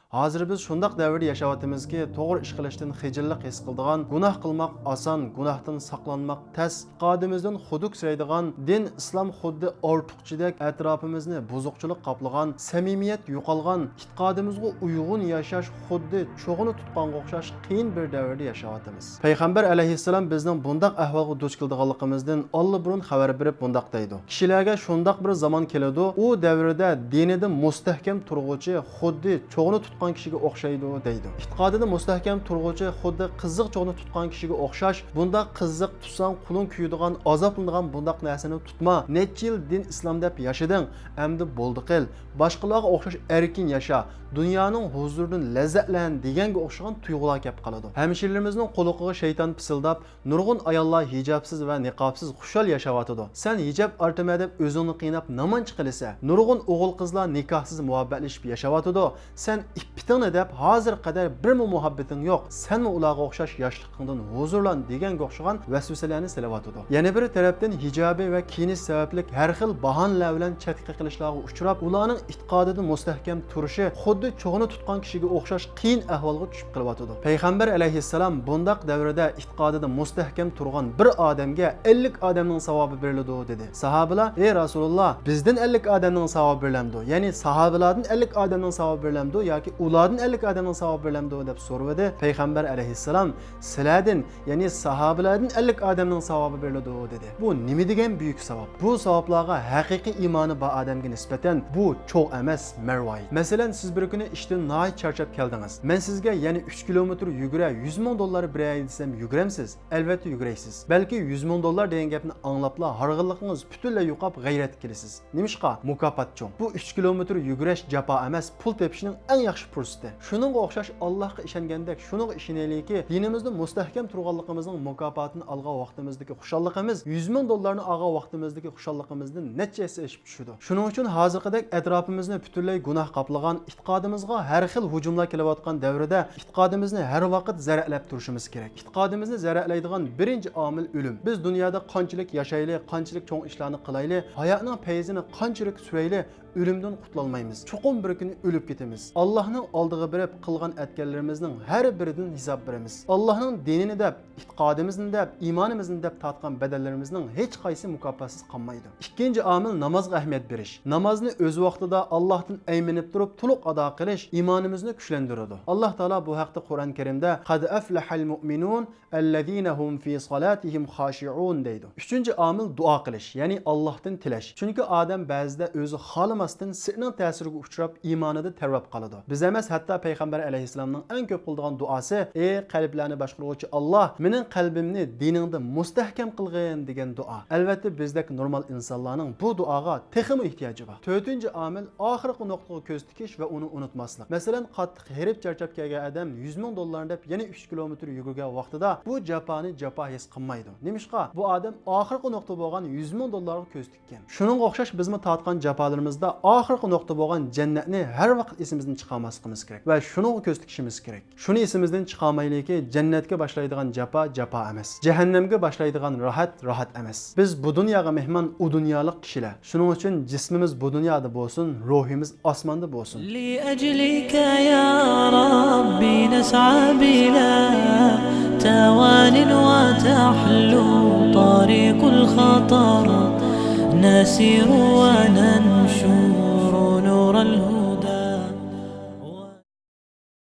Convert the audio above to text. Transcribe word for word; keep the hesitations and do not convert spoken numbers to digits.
ھازىر بىز شۇنداق دەۋردە ياشاۋاتىمىزكى، توغرا ئىش قىلىشتىن خىجىللىق ھېس قىلىدىغان، گۇناھ قىلماق ئاسان، گۇناھتىن ساقلانماق تەس، ئېتىقادىمىزدىن خۇدۈكسىرەيدىغان، دىن ئىسلام خۇددى ئارتۇقچىدەك ئەتراپىمىزنى بۇزۇقچىلىق قاپلىغان، سەمىمىيەت يوقالغان، ئېتىقادىمىزغا ئۇيغۇن ياشاش خۇددى چوغىنى تۇتقانغا ئوخشاش قىيىن بىر دەۋردە ياشاۋاتىمىز. پەيغەمبەر ئەلەيھىسسالام بىزنىڭ بۇنداق ئەھۋالغا دۇچ كېلىدىغانلىقىمىزدىن ئاللىبۇرۇن خەۋەر بېرىپ مۇنداق دەيدۇ: كىشىلەرگە شۇنداق بىر زامان كېلىدۇ، ئۇ دەۋردە دىنىدا مۇستەھكەم تۇرغۇچى خۇددى چوغنى تۇتقان كىشىگە ئوخشايدۇ، دەيدۇ. ئېتىقادىدا مۇستەھكەم تۇرغۇچى خۇددى قىزىق چوغنى تۇتقان كىشىگە ئوخشاش، بۇنداق قىزىق تۇتساڭ قولۇڭ كۆيىدىغان، ئازابلىنىدىغان بۇنداق نەرسىنى تۇتما. نەچچە يىل دىن ئىسلام دەپ ياشىدىڭ، ئەمدى بولدى قىل. باشقىلارغا ئوخشاش ئەركىن ياشا، دۇنيانىڭ ھۇزۇرىدىن لەززەتلەن دېگەنگە ئوخشىغان تۇيغۇلار كەپ قالىدۇ. ھەمشىرىلىرىمىزنىڭ قۇلىقىغا شەيتان پىسىلداپ، نۇرغۇن ئاياللار ھىجابسىز ۋە نىقابسىز خۇشال ياشاۋاتىدۇ. سەن ھىجاب ئارتىمەن دەپ ئۆزۈڭنى قىيناپ نېمانچە قىلىسەن؟ نۇرغۇن ئوغۇل-قىزلار نىكاھسىز مۇھەببەتلىشىپ ياشاۋاتىدۇ. سەن ئىپپىتىڭنى دەپ ھازىرغا قەدەر بىرمۇ مۇھەببىتىڭ يوق. سەنمۇ ئۇلارغا ئوخشاش ياشلىقىڭدىن ھۇزۇرلان دېگەنگە ئوخشىغان ۋەسۋەسىلەرنى سېلىۋاتىدۇ. يەنە بىر تەرەپتىن ھىجابى ۋە كىيىنىش سەۋەبلىك ھەر خىل باھانىلەر بىلەن چەتكە قېقىلىشلارغا ئۇچراپ، ئۇلارنىڭ ئېتىقادىدا مۇستەھكەم تۇرۇشى خۇددى چوغنى تۇتقان كىشىگە ئوخشاش قىيىن ئەھۋالغا چۈشۈپ قېلىۋاتىدۇ. پەيغەمبەر ئەلەيھىسسالام بۇنداق دەۋردە ئېتىقادىدا مۇستەھكەم تۇرغان بىر ئادەمگە ئەللىك ئادەمنىڭ ساۋابى بېرىلىدۇ، دېدى. ساھابىلار: ئەي رەسۇلۇللا، بىزدىن ئەللىك ئادەمنىڭ ساۋابى بېرىلەمدۇ؟ يەنى ساھابىلاردىن ئەللىك ئادەمنىڭ ساۋابى بېرىلەمدۇ ياكى ئۇلاردىن ئەللىك ئادەمنىڭ ساۋابى بېرىلەمدۇ؟ دەپ سورىۋىدى. پەيغەمبەر ئەلەيھىسسالام: سىلەردىن، يەنى ساھابىلاردىن ئەللىك ئادەمنىڭ ساۋابى بېرىلىدۇ، دېدى. بۇ نېمە دېگەن بۈيۈك ساۋاب! بۇ ساۋابلارغا ھەقىقىي ئىمانى بار ئادەمگە نىسبەتەن بۇ چوغ ئەمەس، مەرۋايىت. مەسىلەن، سىز بىر كۈنى ئىشتىن ناھايىتى چارچاپ كەلدىڭىز. مەن سىزگە يەنە ئۈچ كىلومېتىر يۈگۈرە، يۈز مىڭ دوللار بېرەي دېسەم، يۈگۈرەمسىز؟ ئەلۋەتتە يۈگۈرەيسىز. بەلكى يۈز مىڭ دوللار دېگەن گەپنى ئاڭلاپلا ھارغىنلىقىڭىز پۈتۈنلەي يوقاپ، غەيرەتكە كېلىسىز. نېمىشقا؟ مۇكاپات چوڭ. بۇ ئۈچ كىلومېتىر يۈگۈرۈش جاپا ئەمەس، پۇل تېپىشنىڭ ئەڭ ياخشى پۇرسىتى. شۇنىڭغا ئوخشاش، ئاللاھقا ئىشەنگەندەك، شۇنىڭغا ئىشىنەيلىكى، دىنىمىزدا مۇستەھكەم تۇرغانلىقىمىزنىڭ مۇكاپاتىنى ئالغان ۋاقتىمىزدىكى خۇشاللىقىمىز يۈز مىڭ دوللارنى ئالغان ۋاقتىمىزدىكى خۇشاللىقىمىزدىن نەچچە ھەسسە ئېشىپ چۈشىدۇ. شۇنىڭ ئۈچۈن ھازىرقىدەك ئەتراپىمىزنى پۈتۈنلەي گۇناھ قاپلىغان، ئېتىقادىمىزغا ھەر خىل ھۇجۇملار كېلىۋاتقان دەۋردە ئېتىقادىمىزنى ھەر ۋاقىت زەرەلەپ تۇرۇشىمىز كېرەك. ئېتىقادىمىزنى زەرەلەيدىغان بىرىنچى ئامىل ئۆلۈم. بىز دۇنيادا قانچىلىك ياشايلى، قانچىلىك چوڭ ئىشلارنى قىلايلى، ھاياتنىڭ پەيزىنى قانچىلىك سۈرەيلى، ئۆلۈمدىن قۇتۇلالمايمىز. چوقۇم بىر كۈنى ئۆلۈپ كېتىمىز. ئاللاھنىڭ ئالدىغا بېرىپ قىلغان ئەتكەنلىرىمىزنىڭ ھەر بىرىدىن ھېساب بېرىمىز. ئاللاھنىڭ دىنىنى دەپ، ئېتىقادىمىزنى دەپ، ئىمانىمىزنى دەپ تارتقان بەدەللىرىمىزنىڭ ھېچقايسى مۇكاپاتسىز قالمايدۇ. ئىككىنچى ئامىل نامازغا ئەھمىيەت بېرىش. نامازنى ئۆز ۋاقتىدا ئاللاھتىن ئەيمىنىپ تۇرۇپ تولۇق ئادا قىلىش ئىمانىمىزنى كۈچلەندۈرىدۇ. ئاللاھ تائالا بۇ ھەقتە قۇرئان كەرىمدە قەد ئەفلەھەل مۇئمىنۇن ئەللەزىنە ھۇم فى صالاتىھىم خاشىئۇن دەيدۇ. ئۈچىنچى ئامىل دۇئا قىلىش، يەنى ئاللاھتىن تىلەش. چۈنكى ئادەم بەزىدە ئۆزى خالىماستىن سىھرنىڭ تەسىرىگە ئۇچراپ، ئىمانىدا تەۋرەپ قالىدۇ. بىز ئەمەس، ھەتتا پەيغەمبەر ئەلەيھىسسالامنىڭ ئەڭ كۆپ قىلىدىغان دۇئاسى، ئەي قەلبلەرنى باشقۇرغۇچى ئاللاھ، مېنىڭ قەلبىمنى دىنىڭدا مۇستەھكەم قىلغىن دېگەن دۇئا. ئەلۋەتتە، بىزدەك نورمال ئىنسانلارنىڭ بۇ دۇئاغا تېخىمۇ ئېھتىياجى بار. تۆتىنچى ئامىل ئاخىرقى نۇقتىغا كۆز تىكىش ۋە ئۇنى ئۇنتۇماسلىق. مەسىلەن، قاتتىق ھېرىپ چارچاپ كەلگەن ئادەم يۈز مىڭ دوللارنى دەپ يەنە ئۈچ كىلومېتىر يۈگۈرگەن ۋاقتىدا بۇ جاپانى جاپا ھېس قىلمايدۇ. نېمىشقا؟ بۇ ئادەم ئاخىرقى نۇقتا بولغان يۈز مىڭ دوللارغا كۆز تىككەن. شۇنىڭغا ئوخشاش بىزمۇ تارتقان جاپالىرىمىزدا ئاخىرقى نۇقتا بولغان جەننەتنى ھەر ۋاقىت ئېسىمىزدىن چىقارماسلىقىمىز كېرەك ۋە شۇنىڭغا كۆز تىكىشىمىز كېرەك. شۇنى ئېسىمىزدىن چىقارمايلىكى، جەننەتكە باشلايدىغان جاپا جاپا ئەمەس، جەھەننەمگە باشلايدىغان راھەت راھەت ئەمەس. بىز بۇ دۇنياغا مېھمان، ئۇ دۇنيالىق كىشىلەر. شۇنىڭ ئۈچۈن جىسمىمىز بۇ دۇنيادا بولسۇن، روھىمىز ئاسماندا بولسۇن. لأجلك يا ربي نسعى بلا توان وتحلو طريق الخطر نسير وننشو